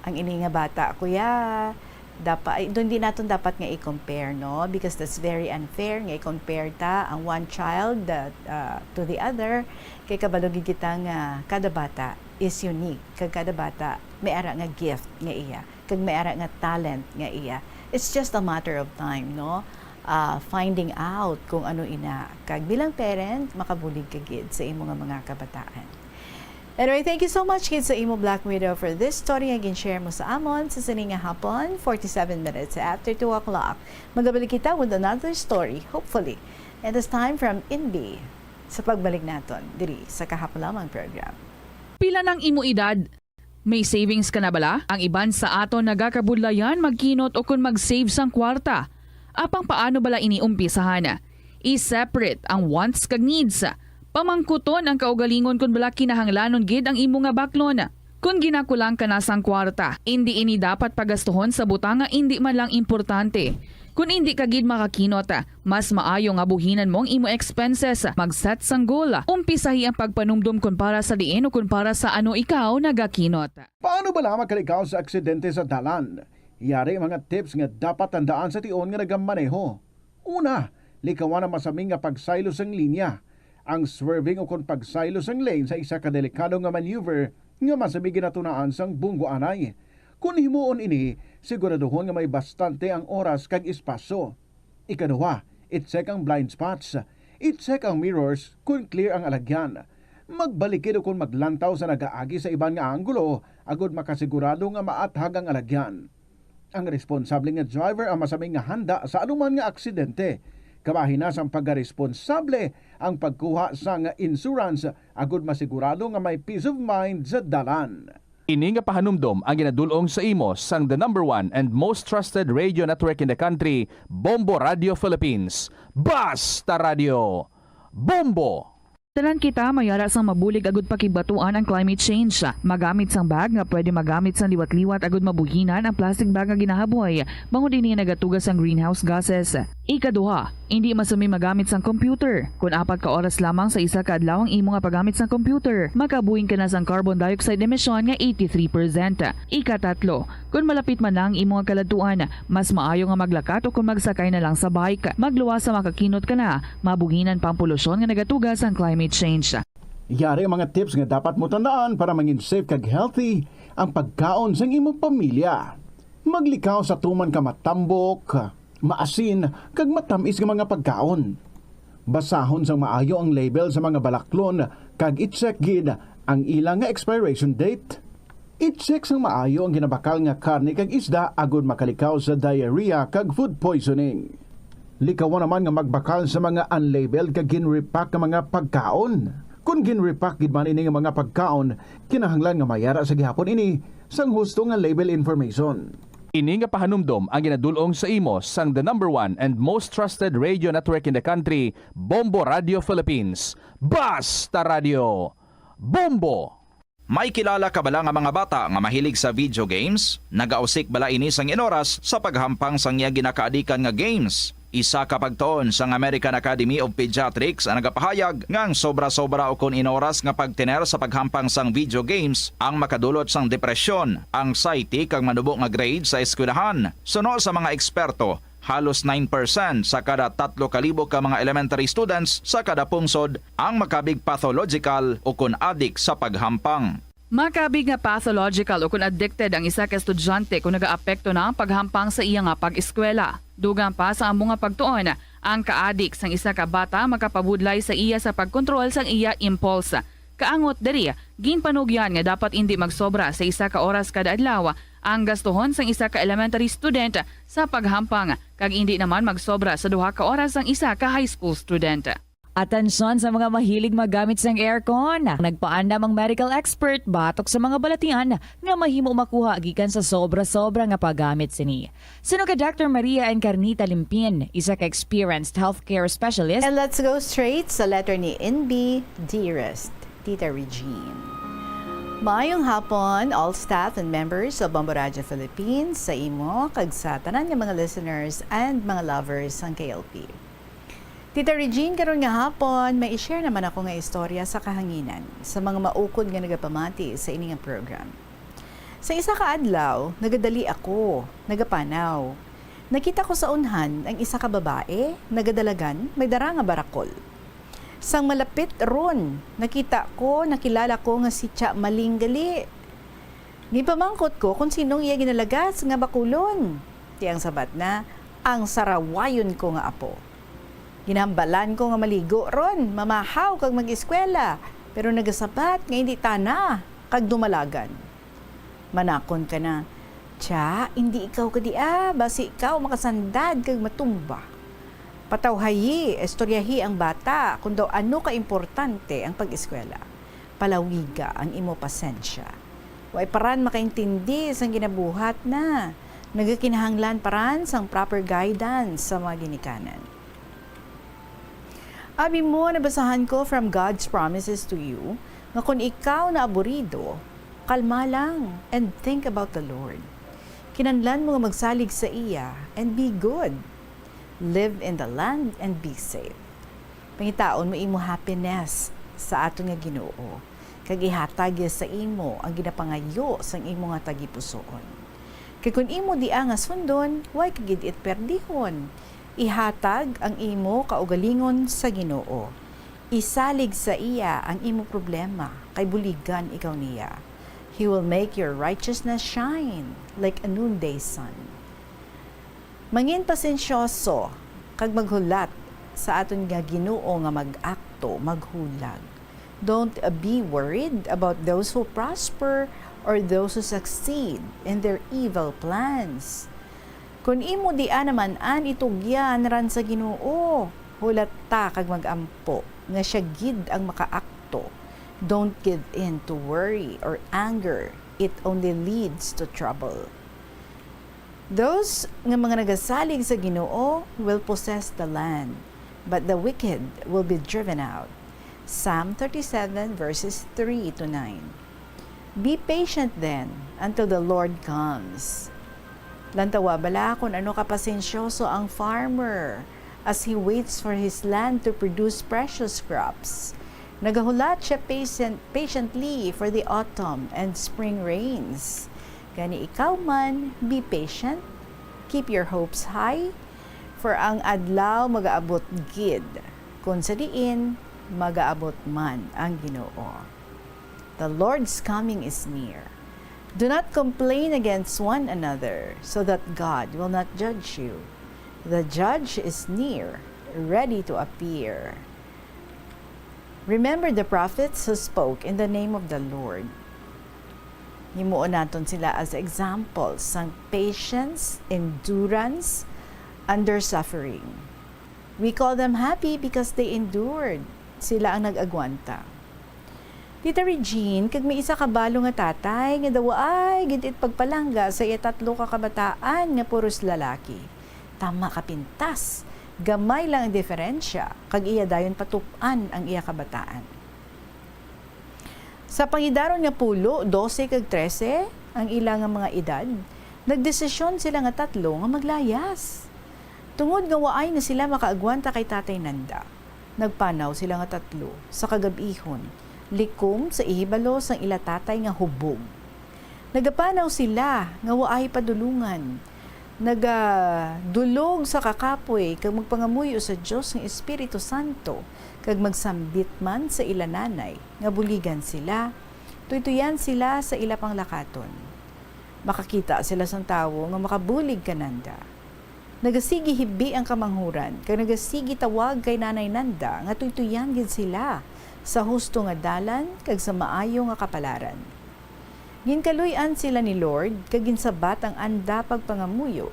ang ini nga bata, kuya, dapat, ay, hindi naton dapat nga i-compare, no? Because that's very unfair nga i-compare ta ang one child, uh, uh, to the other. Kay kabalo gid kita nga kada bata is unique, kag kada bata may ara nga gift nga iya, kag may ara nga talent nga iya. It's just a matter of time, no? Ah, finding out kung ano ina. Kag bilang parent, makabulig ka gid sa imo nga mga kabataan. Anyway, thank you so much gid sa imo, Black Widow, for this story nga gin-share mo sa amon sa sini nga hapon, forty-seven minutes after two o'clock. Magabalik kita with another story, hopefully. And this time from Inbi, sa pagbalik naton diri sa Kahapon Lamang program. Pila nang imo edad? May savings ka na bala? Ang iban sa aton nagakabudlayan magkinot ukon mag-save sang kwarta. Apang paano bala ini umpisahan? I-separate ang wants kag needs. Pamangkuton ang kaugalingon kon bala kinahanglanon gid ang imo nga baklon. Kon ginakulang ka na sang kwarta, indi ini dapat pagastuhon sa butang nga indi man lang importante. Kon indi ka gid makakinot, mas maayo nga buhinan mo ang imo expenses. Mag-set sang goal. Umpisahi ang pagpanumdom kon para sa diin o kon para sa ano ikaw nagakinot. Paano bala makalikaw sa aksidente sa dalan? Yari ang mga tips nga dapat tandaan sa tion nga nagamaneho. Una, likawan ang masami nga pagsaylo sang linya. Ang swerving ukon pagsaylo sang lane sa isa ka delikado nga maneuver nga masami ginatunaan sang bunggoanay. Kon himuon ini, siguraduhon nga may bastante ang oras kag espasyo. Ikaduha, i-check ang blind spots. I-check ang mirrors kon clear ang alagyan. Magbalikid ukon maglantaw sa nagaagi sa iban nga anggulo agod makasigurado nga maathag ang alagyan. Ang responsable nga driver ang masami nga handa sa anuman nga aksidente. Kabahin na sang pagkaresponsable ang pagkuha sang insurance agod masigurado nga may peace of mind sa dalan. Ini nga pahanumdom ang ginadul-ong sa imo sang the number one and most trusted radio network in the country, Bombo Radio Philippines. Basta Radio! Bombo! Tanan kita may ara sang mabulig agud pakigbatuan ang climate change. Magamit sang bag nga pwede magamit sang liwat-liwat agud mabuhinan ang plastic bag nga ginahaboy, bangod ini nagatuga sang greenhouse gases. Ikaduha, indi masami magamit sang computer. Kon apat ka oras lamang sa isa ka adlaw ang imo nga paggamit sang computer, makabuhing ka na sang carbon dioxide emission nga eighty-three percent. Ikatatlo, kon malapit man na ang imo nga kaladtuan, mas maayo nga maglakat o kon magsakay na lang sa bike. Magluwas sa makakinot ka na, mabuhinan pa ang polusyon nga nagatuga sang climate change. Yari ang mga tips nga dapat mo tandaan para mangin safe kag healthy ang pagkaon sang imong pamilya. Maglikaw sa tuman ka matambok, maasin, kag matamis nga mga pagkaon. Basahon sang maayo ang label sa mga balaklon kag i-check gid ang ila nga expiration date. I-check sang maayo ang ginabakal nga karne kag isda agud makalikaw sa diarrhea kag food poisoning. Likawan naman nga magbakal sa mga unlabeled kag gin-repack nga mga pagkaon. Kon gin-repack gid man ini nga mga pagkaon, kinahanglan nga mayara sa gihapon ini sang husto nga label information. Ini nga pahanumdom ang ginadul-ong sa imo sang the number one and most trusted radio network in the country, Bombo Radio Philippines. Basta Radio! Bombo! May kilala ka bala nga mga bata nga mahilig sa video games? Nagausik bala ini sang inoras sa paghampang sang iya ginakaadikan nga games? Isa ka pagtuon sang American Academy of Pediatrics ang nagapahayag nga ang sobra-sobra ukon inoras nga pagtener sa paghampang sang video games ang makadulot sang depresyon, anxiety, kag manubo nga grade sa eskwelahan. Suno sa mga eksperto, halos nine percent sa kada tatlo ka libo ka mga elementary students sa kada pungsod ang makabig pathological ukon adik sa paghampang. Makabig nga pathological ukon addicted ang isa ka estudyante kon nagaapekto na ang paghampang sa iya nga pag-eskwela. Dugang pa sa amo nga pagtuon, ang kaadik sang isa ka bata makapabudlay sa iya sa pagkontrol sang iya impulse. Kaangot diri, ginpanugyan nga dapat indi magsobra sa isa ka oras kada adlaw ang gastuhon sang isa ka elementary student sa paghampang, kag indi naman magsobra sa duha ka oras sang isa ka high school student. Atensyon sa mga mahilig maggamit sang aircon! Nagpaandam ang medical expert batok sa mga balatian nga mahimo makuha gikan sa sobra-sobra nga paggamit sini. Suno kay Doctor Maria Encarnita Limpin, isa ka experienced healthcare specialist. And let's go straight sa letter ni N B, Dearest Tita Regine. Maayong hapon, all staff and members sa Bombo Radio Philippines, sa imo, kag sa tanan nga mga listeners and mga lovers sang K L P. Tita Regine, karon nga hapon, may i-share naman ako nga istorya sa kahanginan sa mga maukod nga nagapamati sa ini nga program. Sa isa ka adlaw, nagadali ako, nagapanaw. Nakita ko sa unhan ang isa ka babae, nagadalagan, may dara nga barakol. Sang malapit ron, nakita ko, nakilala ko nga si Cha Maling gali. Ginpamangkot ko kon sinong iya ginalagas nga bakulon. Ti ang sabat na, ang sarawayon ko nga apo. Ginhambalan ko nga maligo ron, mamahaw kag mag-eskwela, pero nagasabat nga indi tana kag dumalagan. Manakon ka na, "Cha, indi ikaw ka dia, basi ikaw makasandad kag matumba." Patawhayi, istoryahi ang bata kung daw ano ka importante ang pag-eskwela. Palawiga ang imo pasensya. Way paran makaintindi sang ginabuhat na. Nagakinahanglan paran sang proper guidance sa mga ginikanan. Abi mo, nabasahan ko from God's promises to you, nga kon ikaw naaburido, kalma lang and think about the Lord. Kinahanglan mo nga magsalig sa iya and be good. Live in the land and be safe. Pangitaon mo imo happiness sa aton nga Ginoo, kag ihatag iya sa imo ang ginapangayo sang imo nga tagipusoon. Kay kon imo dia nga sundon, way ka gid it perdihon. Ihatag ang imo kaugalingon sa Ginoo. Isalig sa iya ang imo problema, kay buligan ikaw niya. He will make your righteousness shine like a noonday sun. Mangin pasensyoso kag maghulat sa aton nga Ginoo nga mag-akto, maghulag. Don't be worried about those who prosper or those who succeed in their evil plans. Kon imo dia naman-an, itugyan ran sa Ginoo. Hulata kag mag-ampo nga siya gid ang makaakto. Don't give in to worry or anger. It only leads to trouble. Those nga mga nagasalig sa Ginoo will possess the land, but the wicked will be driven out. Psalm thirty-seven, verses three to nine. Be patient then until the Lord comes. Lantawa bala kung ano kapasensyoso ang farmer as he waits for his land to produce precious crops. Nagahulat siya patient, patiently for the autumn and spring rains. Gani ikaw man, be patient, keep your hopes high, for ang adlaw magaabot gid, kung sa diin magaabot man ang Ginoo. The Lord's coming is near. Do not complain against one another, so that God will not judge you. The judge is near, ready to appear. Remember the prophets who spoke in the name of the Lord. Himuon naton sila as examples sang patience, endurance, under suffering. We call them happy because they endured. Sila ang nag-agwanta. Tita Regine, kag may isa ka balo nga tatay nga daw waay gid it pagpalangga sa iya tatlo ka kabataan nga puros lalaki. Tama ka pintas. Gamay lang ang diferensya, kag iya dayon patup-an ang iya kabataan. Sa pangidaron nga pulo, dose kag trese ang ila nga mga edad, nagdesisyon sila nga tatlo nga maglayas. Tungod nga waay na sila makaagwanta kay Tatay Nanda, nagpanaw sila nga tatlo sa kagab-ihon, likom sa ihibalo sang ila tatay nga hubog. Nagapanaw sila nga waay padulongan. Nagadulog sa kakapoy kag magpangamuyo sa Dios nga Espiritu Santo, kag magsambit man sa ila nanay nga buligan sila, tuytuyan sila sa ila panglakaton. Makakita sila sang tawo nga makabulig kan Nanda. Nagasigi hibi ang kamanghuran, kag nagasigi tawag kay Nanay Nanda nga tuytuyan gid sila sa husto nga dalan kag sa maayo nga kapalaran. Ginkaluy-an sila ni Lord, kag ginsabat ang anda pagpangamuyo.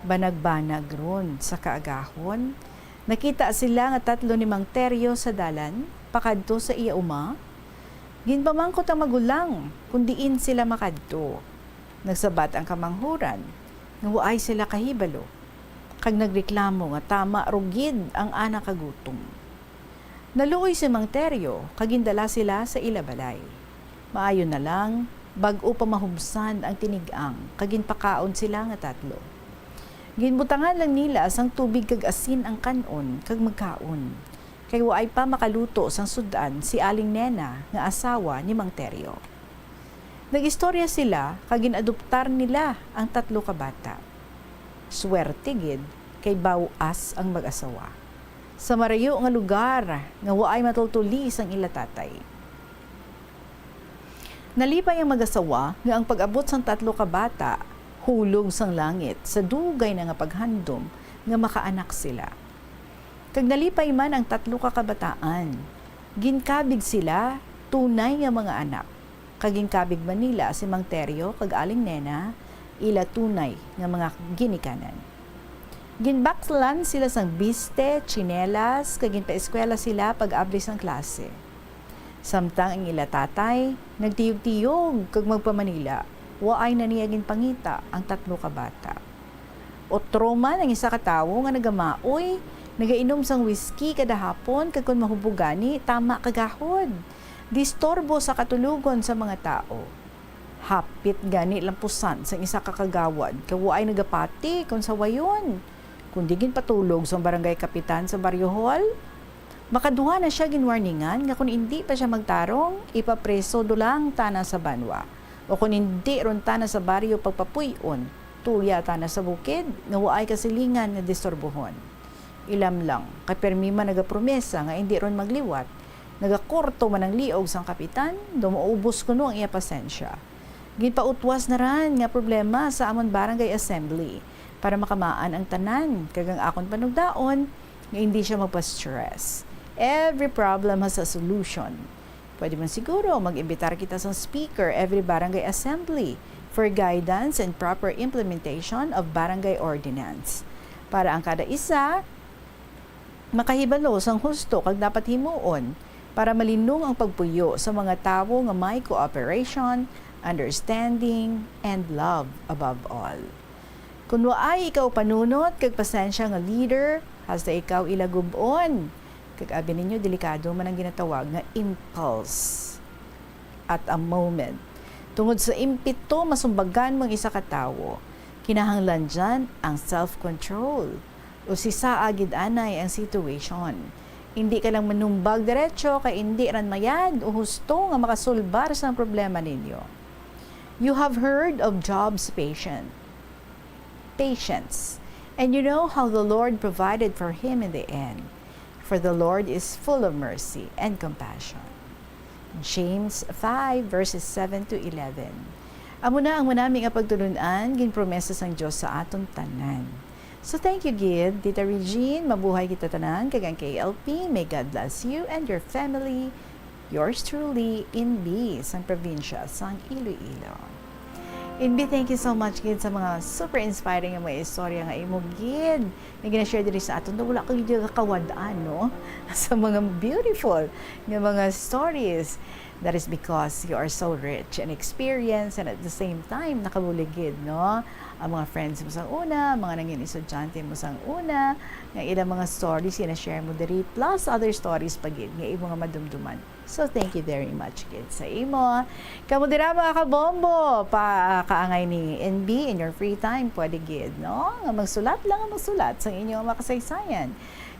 Banagbanag ron sa kaagahon, nakita sila nga tatlo ni Mang Terio sa dalan pakadto sa iya uma. Ginpamangkot ang magulang kon diin sila makadto. Nagsabat ang kamanghuran nga waay sila kahibalo, kag nagreklamo nga tama ra gid ang ana ka gutom. Naluoy si Mang Terio kag gindala sila sa ila balay. Maayo na lang, bag-o pa mahubsan ang tinig-ang, kag ginpakaon sila nga tatlo. Ginbutangan lang nila sang tubig kag asin ang kan-on kag magkaon, kay waay pa makaluto sang sud-an si Aling Nena nga asawa ni Mang Terio. Nag-istorya sila kag gin-adoptar nila ang tatlo ka bata. Swerte gid kay baw-as ang mag-asawa. sa marayo nga lugar nga waay matultuli sang ila tatay. Nalipay ang mag-asawa nga ang pag-abot sang tatlo ka bata hulog sang langit sa dugay na nga paghandom nga makaanak sila. Kag nalipay man ang tatlo ka kabataan. Ginkabig sila tunay nga mga anak, kag ginkabig man nila si Mang Terio kag Aling Nena, ila tunay nga mga ginikanan. Ginbaklan sila sang biste, tsinelas, kag ginpaeskwela sila pag-abli sang klase. Samtang ang ila tatay nagtiyog-tiyog kag magpamanila, waay na niya ginpangita ang tatlo ka bata. Otro man ang isa ka tawo nga nagamaoy, nagainom sang whisky kada hapon, kag kon mahubog gani, tama ka gahod. Disturbo sa katulogon sa mga tawo. Hapit gani lampusan sang isa ka kagawad, kag waay nagapati kon sawayon, kundi ginpatulog sang barangay kapitan sa baryo hall. Makaduha na sia ginwarningan nga kon indi pa sia magtarong, ipapreso dulang tana sa banwa, o kon indi ron tana sa baryo pagpapuy-on, tuya tana sa bukid nga waay kasilingan nga disturbohon. Ilamlang, kay pirmi man nagapromesa nga indi ron magliwat, nagakurto man ang liog sang kapitan, daw maubos kuno ang iya pasensya. Ginpautwas na ran nga problema sa amon barangay assembly para makamaan ang tanan, kag ang akon panugdaon nga indi siya magpa-stress. Every problem has a solution. Pwede man siguro mag-imbitar kita sang speaker every barangay assembly for guidance and proper implementation of barangay ordinance. Para ang kada isa makahibalo sang husto kag dapat himuon para malinong ang pagpuyo sa mga tawo nga may cooperation, understanding, and love above all. Kon waay ikaw panunot kag pasensya nga leader, hasta ikaw ila gub-on. Kag abi ninyo, delikado man ang ginatawag nga impulse at a moment. Tungod sa impeto, masumbagan mo ang isa ka tawo. Kinahanglan dyan ang self-control. Usisaa gid anay ang situation. Indi ka lang manumbag diretso kay indi ran mayad o husto nga makasulbar sang problema ninyo. You have heard of Job's patient, patience, and you know how the Lord provided for him in the end. For the Lord is full of mercy and compassion. James five, verses seven to eleven. Amo na ang manami nga pagtulun-an, ginpromesa sang Dios sa aton tanan. So thank you gid, Tita Regine. Mabuhay kita tanan kag ang K L P. May God bless you and your family. Yours truly, Inbi, sang probinsya sang Iloilo. Inbi, thank you so much gid sa mga super inspiring nga mga istorya nga imo gid nga gina-share diri sa aton. Wala ko gid kakawad-an, no? Sa mga beautiful nga mga stories. That is because you are so rich and experienced, and at the same time, nakabulig gid, no? Ang mga friends mo sang una, mga nangin estudyante mo sang una, nga ilang mga stories gina-share mo diri, plus other stories pa gid nga imo nga madumduman. So, thank you very much gid sa imo. Kamo dira, mga kabombo, pa, kaangay ni N B, in your free time, pwede gid, no? Nga magsulat lang, nga magsulat sa inyong mga kasaysayan.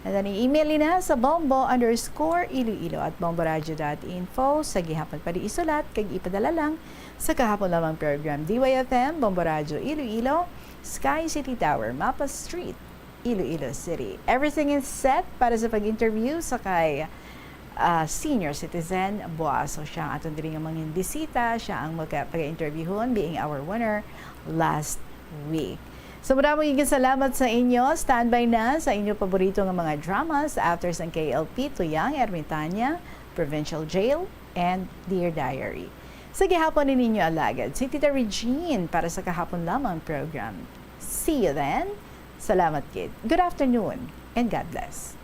And then, i-email nila sa bombo underscore iloilo at bomboradio dot info. Sa gihapon pa di isulat, kag ipadala lang sa Kahapon Lamang Program, D Y F M, Bombo Radio Iloilo, Sky City Tower, Mapa Street, Iloilo City. Everything is set para sa pag-interview sa kay, ah, senior citizen Boaso. Siya ang aton diri nga mangin bisita. Siya ang magka-, pag-interviewhon, being our winner last week. So, madamo gid salamat sa inyo. Standby na sa inyo paborito nga mga dramas after sang K L P, Tuyang Ermitaña, Provincial Jail, and Dear Diary. Sa gihapon ni ninyo alagad, si Tita Regine para sa Kahapon Lamang Program. See you then. Salamat gid. Good afternoon and God bless.